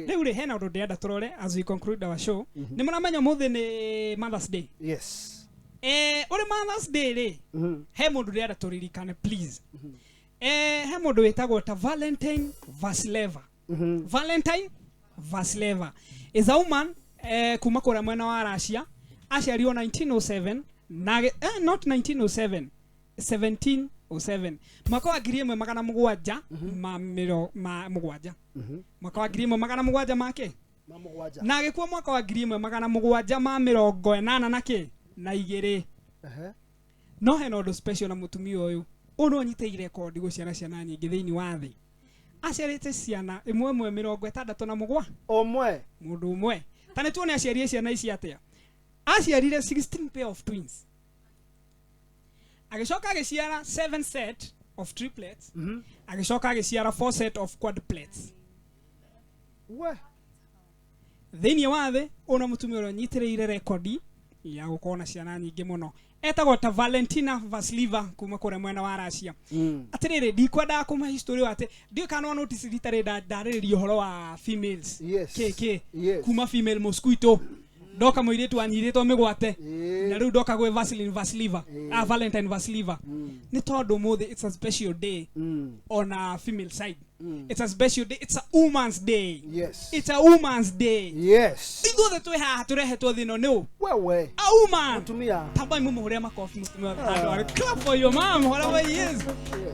Rĩu rĩ, hena ũndũ ndĩrenda tũrore as we conclude our show. Nĩ mũramenya ũmũthĩ nĩ Mother's Day. Yes. Ũrĩ Mother's Day rĩ, he mũndũ ndĩrenda tũririkane please. He mũndũ wĩtagwo ta Valentine Vasileva. Valentine Vasileva is a woman kuma kũrĩa mwena wa Russia. Aciarirwo 1907 na not 1907, 1707 mwaka wa 1700 ma mĩro ma mũgwanja. Mwaka wa 1700 make Ma mũgwanja. na agĩkua mwaka wa 1780 na kĩ na igĩrĩ. No hena ũndũ special na mũtumia ũyũ. Ũyũ no anyitĩire rekondi gũciara ciana nyingĩ thĩinĩ wa thĩ. Aciarĩte ciana ĩmwe ĩmwe 67. Ũmwe. Mũndũ ũmwe. Ta nĩ tuone aciarire ciana ici atĩa. Aciarire 16 pair of twins. Agĩcoka agĩciara 7 set of triplets. Agĩcoka agĩciara 4 set of quadruplets. We. Thĩinĩ wa thĩ ũna mũtumia ũrĩa ũnyitĩrĩire rekondi ya gũkorwo na ciana nyingĩ mũno. Etagwo ta Valentina Vasiliva kuma kũrĩa mwena wa Russia. Atĩrĩrĩ, ndikwendaga kũma history atĩ ndiũĩ kana no notice rita rĩ ndarĩrĩria ũhoro wa females. Yes. KK. Yes. Kuma female mosquito. Ndoka mũirĩtu anyirĩtwo mĩgwate. Na rĩu ndoka gwĩ Vaseline Vasiliva. Ah, Valentine Vasiliva. Nĩ tondũ ũmũthĩ it's a special day on a female side. It's a special day. It's a woman's day. Yes. It's a woman's day. Yes. Ithuothe twĩ haha tũrehetwo thĩ ĩno nĩ ũ? Wewe. A woman. Mũtumia. Tambai mumuhure makofi mutumia handũ arĩ. Clap for your mom whatever he is.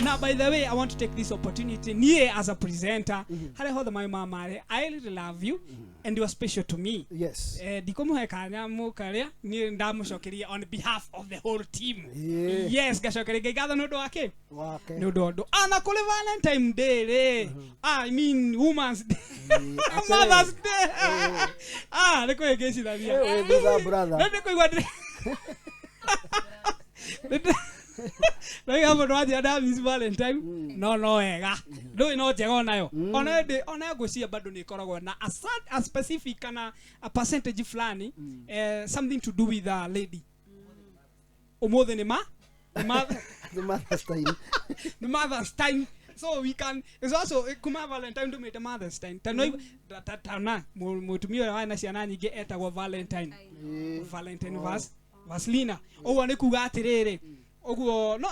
Now by the way, I want to take this opportunity niĩ as a presenter harĩa hothe my mama arĩ, I really love you and you are special to me. Yes. Ndikũmũhe kanya mũkarĩa niĩ ndamũcokeria on behalf of the whole team. Yeah. Yes, ngacokeria Ngai ngatho nĩ ũndũ wa kĩ? Wake. Nĩ ũndũ wa ũndũ. Ana kũrĩ Valentine Day rĩ. I mean Women's Day. Mother's Day. Ah, nĩ kwĩngĩcithania. Wewe thutha brother. Nĩ ndĩkũigua ndĩ Rĩu mũndũ wanjĩra nda miss Valentine no wega ndũĩ no njega onayo onayo ndĩ onayo ngwĩciria bado nĩ ĩkoragwo na a specific kana a percentage fulani, something to do with a lady. Ũmũthĩ nĩ ma The Mother's Time. The Mother's Time. So we can, it's also kuma Valentine ndumĩte Mother's Time. Ta no ta na mũtumia ũrĩa warĩ na ciana nyingĩ etagwo Valentine. Valentine Vasilina. Ũguo nĩ kuga atĩrĩrĩ, ũguo no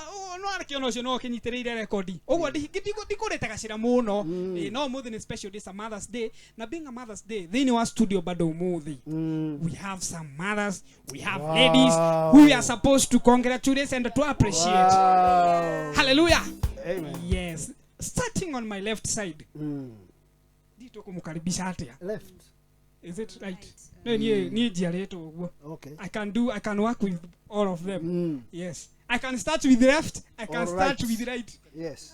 arakĩona ũcio no ũkĩnyitĩrĩire rekondi. Ũguo ndikũrĩte gacĩra mũno. No ũmũthĩ nĩ special day, a Mother's Day. Na being a Mother's Day thĩinĩ wa studio bado ũmũthĩ we have some mothers, we have ladies who we are supposed to congratulate and to appreciate. Wow. Hallelujah. Amen. Yes. Starting on my left side. Ndito kumukaribisha atia. Left. Is it right? No, ni njiarĩtwo ũguo. Okay. I can work with all of them. Yes. I can start with left, I can All start right. with right. Yes.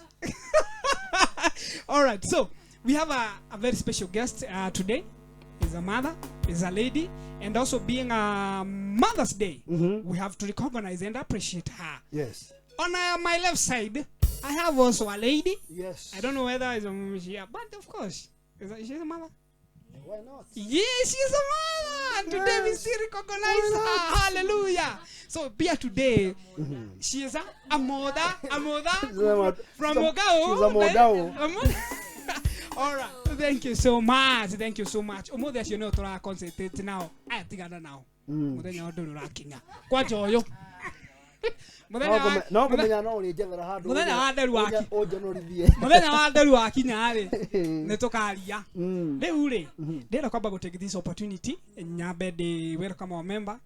All right. So, we have a very special guest today. Is a mother, is a lady, and also being a Mother's Day, we have to recognize and appreciate her. Yes. On my left side, I have also a lady. Yes. I don't know whether it's a but of course, she's a mother. Why not? Yes, she's a mother. And today we still recognize her. Hallelujah. So, be today, she is a mother, from Mogao. She's a mother. All right. Thank you so much. Thank you so much. Ũmũthĩ acio nĩo tũra concentrate nao. Aya tigana nao. Mũthenya wa ndũrĩ ũrakinya. Kwanja ũyũ. No kũmenya no ũrĩnjethera handũ. Mũthenya wa nderu waki. Ũnjonorithie. Mũthenya wa nderu wakinya rĩ, nĩ tũkaria. Rĩu rĩ, ndĩrenda kwamba gũ take this opportunity nyambe ndĩ welcome our member.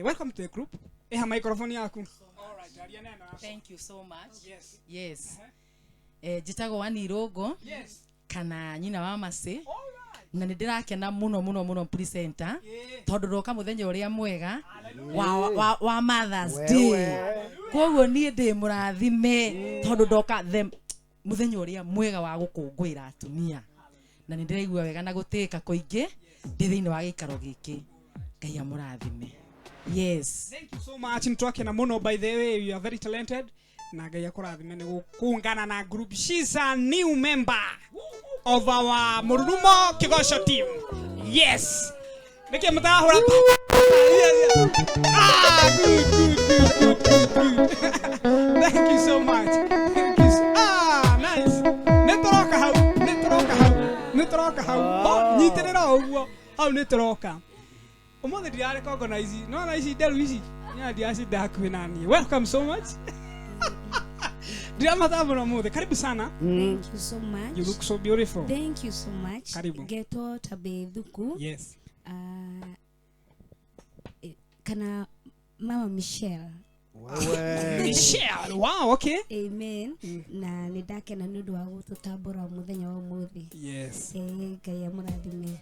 Welcome to the group. Eha microphone yaku. All right, aria neno. Thank you so much. Yes. Yes. Njĩtagwo Wani Irũngũ. Yes. Kana nyina wa Mercy. Na nĩ ndĩrakena mũno mũno mũno presenter tondũ ndoka mũthenya ũrĩa mwega wa Mother's Day. Koguo niĩ ndĩ mũrathime tondũ ndoka mũthenya ũrĩa mwega wa gũkũngũĩra atumia. Na nĩ ndĩraigua wega na gũtĩĩka kũingĩ ndĩ thĩinĩ wa gĩikaro gĩkĩ. Ngai amũrathime. Yes. Thank you so much. Nitwakena mũno, by the way, you are very talented. Na Ngai akũrathime nĩ gũkũngana na group. She's a new member of our Mururumo Kigosho team. Yes. Nĩkĩ mũtarahũra? Ah, good, good, good, good, good, good. Thank you so much. Thank you so, nice. Nĩ tũroka hau, nĩ tũroka hau, nĩ tũroka hau. Oh, nyitĩrĩra ũguo. Hau nĩ tũroka. Ũmũthĩ ndirarecognize. No na ici nderu ici. Nya ndiracinda hakuhĩ na niĩ. Welcome so much. Karibu sana. Thank you so much. You look so beautiful. Thank you so much. Karibu. Geto Tabethuku. Yes. Kana Mama Michelle. Michelle. Wow, okay. Amen. Na nĩndakena nĩ ũndũ wa gũtũtambũra mũthenya wa ũmũthĩ. Yes. Ngai amũrathime.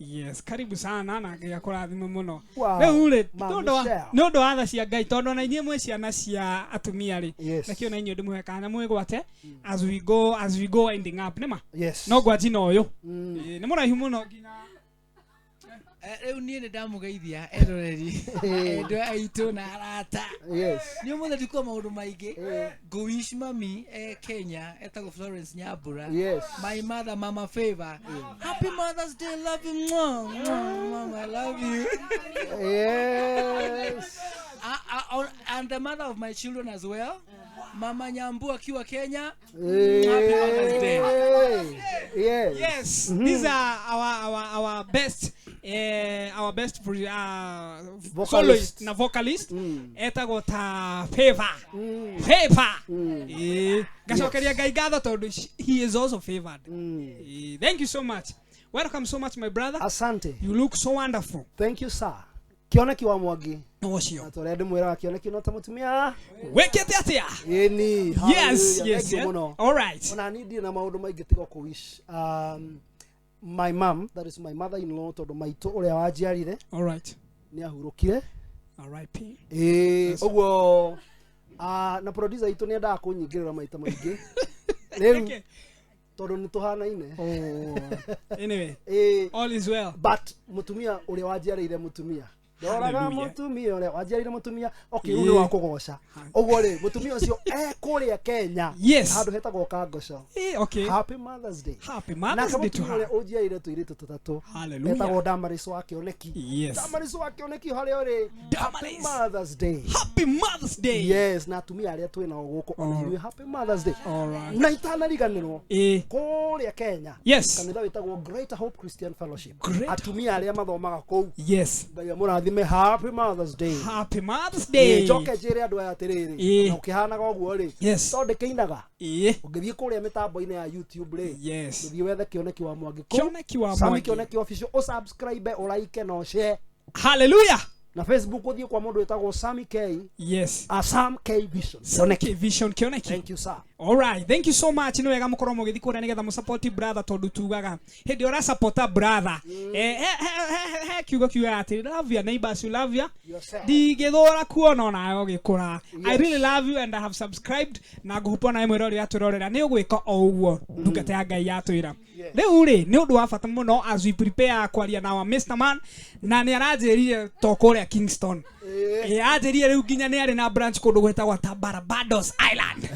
Yes, karibu sana na Ngai akũrathime mũno. Wow. Rĩu rĩ, Ma nĩ ũndũ wa tha cia Ngai, tondũ ona inyuĩ mwĩ ciana cia atumia rĩ, Yes. nakĩo na inyuĩ ndĩmũhe kanya mwĩgwate as we go winding up, nĩma? Yes. No ngwanji na ũyũ. Ĩĩ, nĩ mũraihu mũno nginya Rĩu niĩ nĩ ndamũgeithia eroreri endwa aitũ na arata. Yes. Nĩ ũmũthĩ ndikuo maũndũ maingĩ. Ngũwish mami e Kenya etagwo Florence Nyambura. Yes. My mother, Mama Favor. Happy Mother's Day, love you. Mwah, mwah, mama, I love you. Yes. And the mother of my children as well. Mama Nyambu akiwa Kenya. Happy Mother's Day. Yes. Yes, these are our best our best Vocalist. soloist na vocalist etagwo ta Favor. Favor. Ngacokeria Ngai ngatho tondũ he is also favored. Thank you so much. Welcome so much, my brother. Asante. You look so wonderful. Thank you, sir. Kĩoneki wa Mwangi. Ũcio. Na tũrĩa ndĩmwĩraga kĩoneki no ta mũtumia. Wĩkĩte atĩa? Ĩni. Yes, Hallelujah. yes, Thank you yeah. mũno. All right. Ona niĩ ndirĩ na maũndũ maingĩ tiga kũ wish. My mom, that is my mother-in-law, tondũ maitũ ũrĩa wanjiarire. All right. Nĩ ahurũkire. R.I.P. Ĩĩ, ũguo na producer itũ nĩ endaga kũnyingĩrĩra maita maingĩ. Rĩu tondũ nĩ tũhanaine. Anyway, Ĩĩ. all is well. But mũtumia ũrĩa wanjiarĩire mũtumia. Ndoraga Hallelujah. mũtumia ũrĩa wanjiarĩire mũtumia. Okay, rĩu Ĩĩ. nĩ wa kũgoca. Ũguo rĩ, mũtumia ũcio e kũrĩa Kenya. Yes. Handũ hetagwo Kangoco. Okay. Happy Mother's Day. Happy Mother's Nake Day to mũtumia her. ũrĩa ũnjiarĩire tũirĩtu tũtatũ. Hallelujah. Etagwo Damaris wa Kĩoneki. Yes. Damaris wa Kĩoneki harĩa ũrĩ. Happy Mother's Day. Happy Mother's Day. Yes, na atumia arĩa twĩ nao gũkũ ona ithuĩ Happy Mother's Day. All right. Na itanariganĩrwo. Ĩĩ. Kũrĩa Kenya. Yes. Kanitha wĩtagwo Greater Hope Christian Fellowship. Great. Atumia arĩa mathomaga kũu. Yes. Ngai amũrathime. Happy Mother's Day. Happy Mother's Day. Ĩĩ, njoke njĩre andũ aya atĩrĩrĩ. Ĩĩ. Ona ũkĩhanaga ũguo rĩ. Yes. Tondũ ndĩkĩinaga. Ĩĩ. Ũngĩthiĩ kũrĩa mĩtambo-inĩ ya YouTube rĩ. Yes. Ũthiĩ wethe Kĩoneki wa Mwangi kũu. Kĩoneki wa Sami Mwangi. Kĩoneki official ũsubscribe, ũraike na ũshare. Hallelujah. Na Facebook ũthiĩ kwa mũndũ wĩtagwo Sami K. Yes. Sam K Vision. Sam K Vision Kĩoneki. Thank you, sir. All right, thank you so much. Nĩ wega mũkorwo mũgĩthiĩ kũrĩa nĩgetha mũsupport brother tondũ tugaga hĩndĩ ĩrĩa ũrasupporta brother he kiugo kiugaga atĩ love your neighbors, you love your Yourself. ndingĩthũra kuona onawe ũgĩkũra. I Yes. really love you and I have subscribed na ngũhupa onawe mwĩra ũrĩa atwĩrorera nĩ ũgwĩka o ũguo ndungata ya Ngai yatwĩra. Rĩu rĩ nĩ ũndũ wa bata mũno as we prepare kwaria na our Mr. Man na nĩ aranjĩrire to kũrĩa Kingston. Ĩ anjĩrire rĩu nginya nĩ arĩ na branch kũndũ gwĩtagwo ta Barbados Island.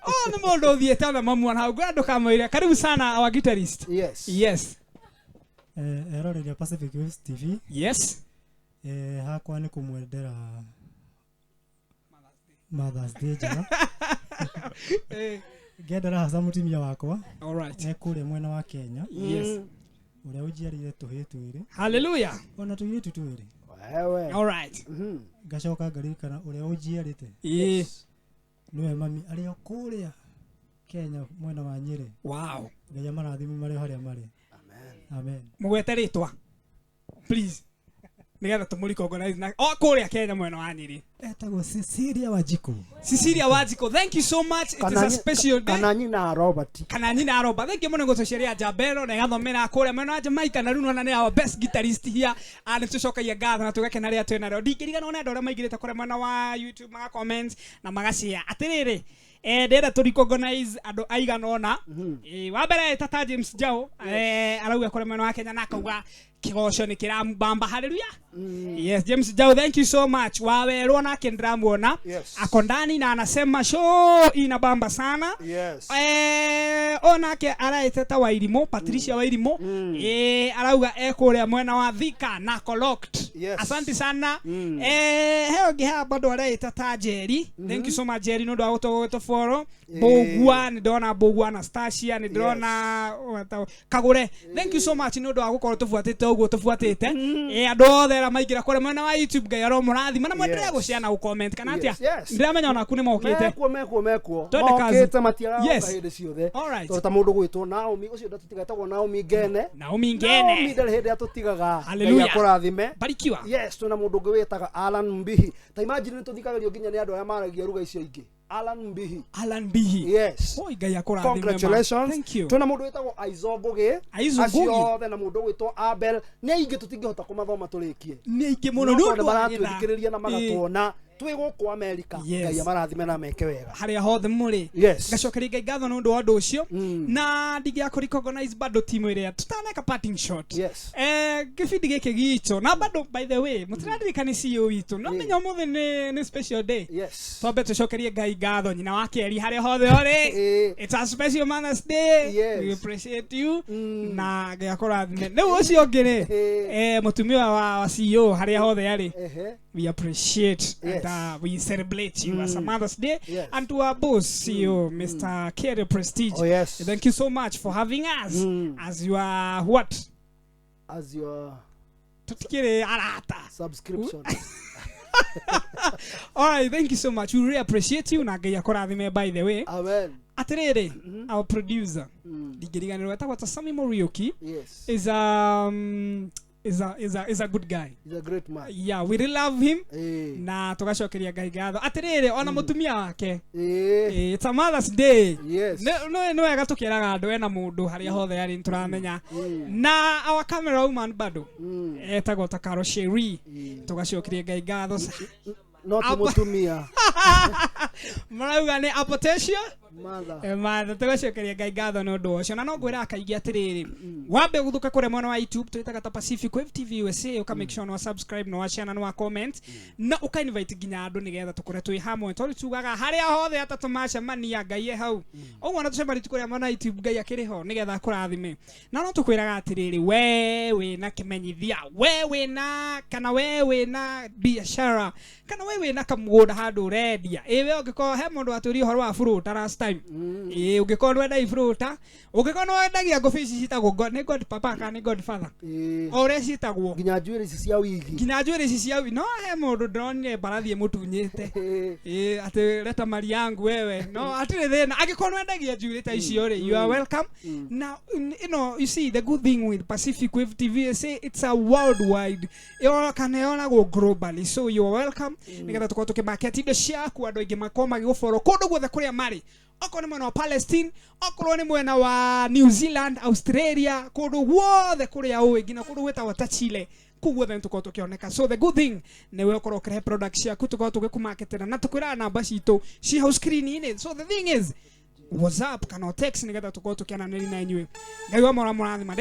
Oh, nĩ mũndũ ũthiĩte ona mamuona hau ngwenda ndũkamwĩre. Karibu sana our guitarist. Yes. Yes. Eroreri a Pacific Waves TV. Yes. Hakwa nĩ kũmwendera Mother's Day njega. Ngendera haca mũtumia wakwa. All right. E kũrĩa mwena wa Kenya. Yes. Ũrĩa ũnjiarĩire tũhĩĩ twĩrĩ. Hallelujah. Ona tũirĩtu twĩrĩ. Wewe. All right. Ngacoka ngaririkana ũrĩa ũnjiarĩte. Ĩĩ. Nĩwe mami arĩ o kũrĩa Kenya mwena wa Nyĩrĩ. Wow. Ngai amarathime marĩ o harĩa marĩ. Amen. Mũgwete rĩtwa. Please. Nĩgetha tũmũ-recognize na o kũrĩa Kenya mwena wa Nyĩrĩ. Etagwo Cecilia Wanjikũ. Cecilia Wanjikũ, thank you so much. It is a special day. Kana nyina Robert. Kana nyina Robert. Thank you mũno gũtũceria Njamba na ĩgathomera kũrĩa mwena wa Jamaica na rĩu nĩwona nĩ our best guitarist here. Nĩ tũcokagia ngatho na tũgakena rĩrĩa twĩ narĩo. Ndingĩriganĩrwo nĩ andũ arĩa maingĩrĩte kũrĩa mwena wa YouTube maga comment na magashare. Atĩrĩrĩ, ndĩrenda tũ recognize andũ aigana ũna. Wa mbere tata James Jao, arauga kũrĩa mwena wa Kenya na akauga kĩgoco nĩ kĩrambamba. Hallelujah. Yes, James Jao, thank you so much. Wawerwo nake ndĩramuona. Yes. Ako ndani na anasema show inabamba sana. Yes. Onake araeteta Wairimu, Patricia Wairimu. Arauga e kũrĩa mwena wa Thika na Coloct. Yes. Asante sana. He ũngĩ haha bado araeteta Jerry. Thank you so much Jerry nĩ ũndũ wa gũtũ follow. Mbũgua nĩ ndĩrona Mbũgua Anastasia nĩ ndĩrona Kagũre. Thank you so much nĩ ũndũ wa gũkorwo tũbuatĩte ũguo tũbuatĩte. Andũ othe arĩa maingĩra kũrĩa mwena wa YouTube Ngai aromũrathima na mwendelee Yes. gũshare na gũcomment kana atĩa? Yes, yes. Ndĩramenya onaku nĩ mokĩte. Mekuo. Twende kazi. Mokĩte matiaraoka Yes. hĩndĩ ciothe. All right. Tondũ ta mũndũ gwĩtwo Naomi ũcio ndatũtiga etagwo Naomi Ngene. Naomi Ngene. Naomi ndarĩ hĩndĩ atũtigaga. Hallelujah. Ngai akũrathime. Barikiwa. Yes, twĩna mũndũ ũngĩ wĩtaga Alan Mbihi. Ta imagine nĩtũthikagĩrio nginya nĩ andũ arĩa maragia ruga icio ingĩ. Alan Mbihi. Alan Mbihi. Yes. Oi Ngai akũrathime ma. Congratulations. Thank you. Twĩna mũndũ wĩtagwo Aizo Ngugi. Aizo Ngugi. Acio othe na mũndũ ũgwĩtwo Abel. Nĩ aingĩ tũtingĩhota kũmathoma tũrĩkie. Nĩ aingĩ mũno No nĩ tondũ ũndũ wa gĩthaa. maratũthikĩrĩria na magatuona twĩ gũkũ America. Yes. Ngai amarathime na meke wega. Harĩa hothe mũrĩ. Yes. Ngacokeria Ngai ngatho nĩ ũndũ wa ũndũ ũcio. Na ndingĩaga recognize bado timu ĩrĩa tũtaneka parting shot. Yes. Gĩbindi gĩkĩ gitũ na bado by the way mũtiraririkana nĩ CEO witũ no menya ũmũthĩ nĩ special day. Yes. Twambe tũcokerie Ngai ngatho nyina wa keri harĩa hothe ũrĩ. It's a special Mother's Day. Yes. We appreciate you. Na Ngai akũrathime. Rĩu ũcio ũngĩ rĩ, mũtumia wa CEO harĩa hothe arĩ. Ehe. We appreciate Yes. and we celebrate you as a Mother's Day. Yes. And to our boss, CEO, Mr. Kerry Prestige. Oh, yes. Thank you so much for having us as your what? As your Tutikire arata. subscription. All right, thank you so much. We really appreciate you. Na Ngai akũrathime by the way. Amen. Atiriri, our producer. Ndingĩriganĩrwo etagwo ta Sami Muriuki. Yes. Is is a good guy. He's a great man. Yeah, we really love him. Eh. Na tugacokeria Ngai ngatho. Atiriri, ona mutumia wake. Eh. It's a Mother's Day. Yes. No wega tukĩraga andũ ena mũndũ harĩa hothe arĩ nĩtũramenya. Na our camera woman bado etagwo ta Caro Sherry. Tugacokeria Ngai ngatho. No ti mũtumia. Marauga nĩ Apotecia Mother. Matha tugacokeria Ngai ngatho nĩ ũndũ ũcio. Na no ngwĩraga kaingĩ atĩrĩrĩ, wambe gũthũka kũrĩa mwena wa YouTube twĩtaga ta Pacific Wave TV USA, ũka make sure nĩ wa subscribe nĩ wa share na nĩ wa comment na ũka invite nginya andũ nĩgetha tũkore twĩ hamwe tondũ tugaga harĩa hothe atatũ macemania Ngai e hau. Ũguo ona tũcemania kũrĩa mwena wa YouTube Ngai akĩrĩ ho nĩgetha akũrathime. Na no tũkwĩraga atĩrĩrĩ, we wĩna kĩmenyithia, we wĩna kana we wĩna biashara kana we wĩna kamũgũnda handũ ũrendia, ĩ we ũngĩkorwo he mũndũ watũria ũhoro wa buruta last time, ĩ ũngĩkorwo nĩwendagia iburuta, ũngĩkorwo nĩwendagia ngũbia ici ciĩtagwo nĩ god papa kana nĩ godfather, o ũrĩa ciĩtagwo, nginya njuĩrĩ ici cia wigi, nginya njuĩrĩ ici cia wigi. No he mũndũ ndĩronire mbarathi ĩmũtunyĩte, ĩ atĩ leta mali yangu wewe, no hatirĩ thĩna angĩkorwo nĩwendagia njuĩrĩ ta icio rĩ, you are welcome. Na you know, you see the good thing with Pacific Wave TV is it's a worldwide, kana yonagwo globally, so you are welcome nĩgetha tũkorwo tũkĩmarket indo ciaku andũ aingĩ makorwo magĩgũfollow kũndũ guothe kũrĩa marĩ, okorwo nĩ mwena wa Palestine, okorwo nĩ mwena wa New Zealand, Australia, kũndũ guothe kũrĩa ũĩ nginya kũndũ gwĩtagwo ta Chile, kũu guothe nĩtũkorwo tũkĩoneka. So the good thing nĩwe ũkorwo ũkĩrehe product ciaku tũkorwo tũgĩkũmarketera na tũkwĩraga namba citũ ci hau screen-inĩ. So the thing is WhatsApp kana text nĩgetha tũkorwo tũkĩaranĩria na inyuĩ. Ngai wa mũrathima.